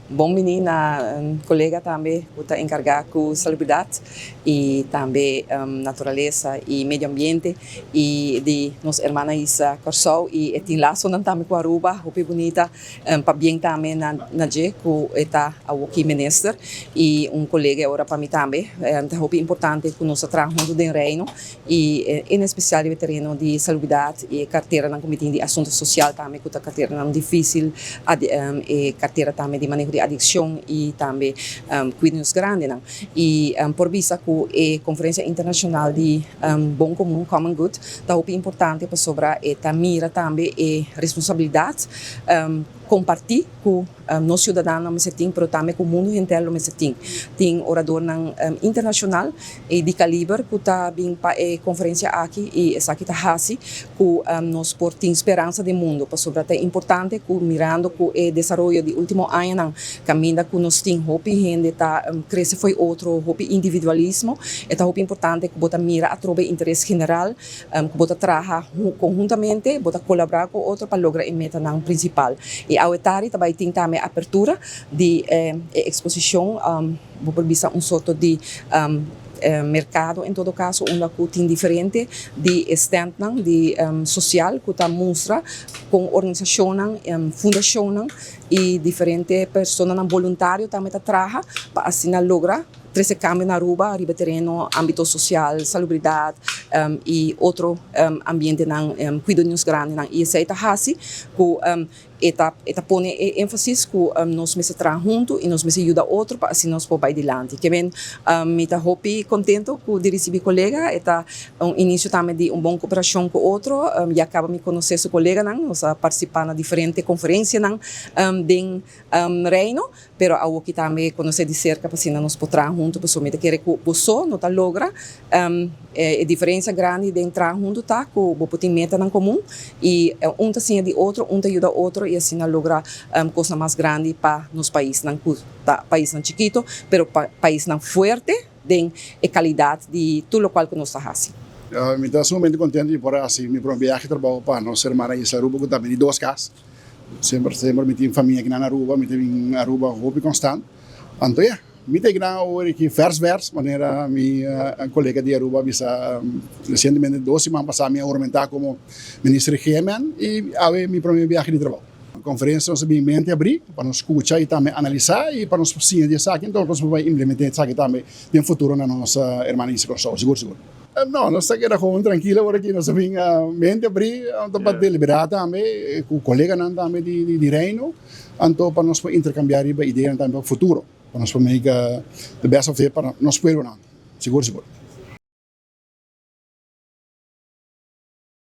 Bon bini na colega tambe cu ta encarga cu salubridad y tambe naturalesa y medio ambiente y di nos hermana Isa Corsou y e tin lasonan tambe cu Aruba hopi bunita. Pabien tambe na dje cu e ta awoki minister y un colega ora pa mi tambe. Ta hopi importante cu nos ta traha hunto den Reino y en especial riba e tereno di salubridad y e carteranan cu mi tin di asunto social tambe cu ta carteranan dificil, e cartera tambe di maneho di adiccion y tambe cuido nos grandenan. Y por bisa cu e conferencia internacional di Bon Comun, Common Good, ta hopi importante pasobra e ta mira tambe e responsabilidad comparti cu nos ciudadanonan mester tin pero tambe cu mundo henter lo mester tin. Tin oradornan internacional y di caliber cu ta bin pa e conferencia aki y esaki ta haci cu nos por tin speransa den mundo pasobra ta importante cu mirando cu e desaroyo di ultimo añanan caminda cu nos tin hopi hende ta crece fo'i otro, hopi individualismo, e ta hopi importante cu bo ta mira atrobe interes general, cu bo ta traha conhuntamente, bo ta colabora cu otro pa logra e metanan principal. Y awe tardi ta bay tin tambe apertura di e exposicion, bo por bisa un sorto di mercado en todo caso unda cu tin diferente di e standnan di social cu ta mustra con organisacionnan, fundacionnan y diferente personanan boluntario tambe ta traha pa asina logra trece cambio na Aruba riba tereno ambito social, salubridad y otro ambientenan, cuido di nos grandenan y esey ta haci cu e ta e ta pone e enfasis cu nos mester traha hunto y nos mester yuda otro pa asina nos por bay dilanti. Ke men mi ta hopi contento cu di ricibi colega, e ta un inicio tambe di un bon cooperacion cu otro, ya caba mi conoce su coleganan, nos a participa na diferente conferencianan den Reino, pero awoki tambe conoce di cerca pa asina nos por traha hunto, pasobra mi ta kere cu boso no ta logra e diferencia grandi den traha hunto ta cu bo por tin metanan comun y un ta siña di otro, un ta yuda otro y asina logra cosnan mas grandi pa nos paisnan cu ta paisnan chikito, pero pa paisnan fuerte den e calidad di tur locual cu nos ta haci. Mi ta sumamente contento di por a haci mi prome biahe trabao pa nos hermana Isla Aruba cu ta bini dos cas. Semper semper mi tin famia akinan na Aruba, mi ta bin Aruba hopi constant. Anto ya, mi ta akinan awor aki vers vers, manera mi colega di Aruba a bisa recientemente dos siman pasa mi a hurmenta como minister di GMN y awe mi prome biahe di trabao. Conferencia nos a bin mente abri pa nos scucha y tambe analisa y pa nos siña di esaki, enton nos por bay implementa esaki tambe den futuro na nos hermana Isla Corsou, sigur sigur. No, nos ta keda gewoon trankilo awor aki, nos a bin mente abri anto pa deliberá tambe ku koleganan tambe di Reino, anto pa nos por interkambiá riba ideanan tambe pa futuro, pa nos por make the best of it pa nos pueblonan, sigur sigur.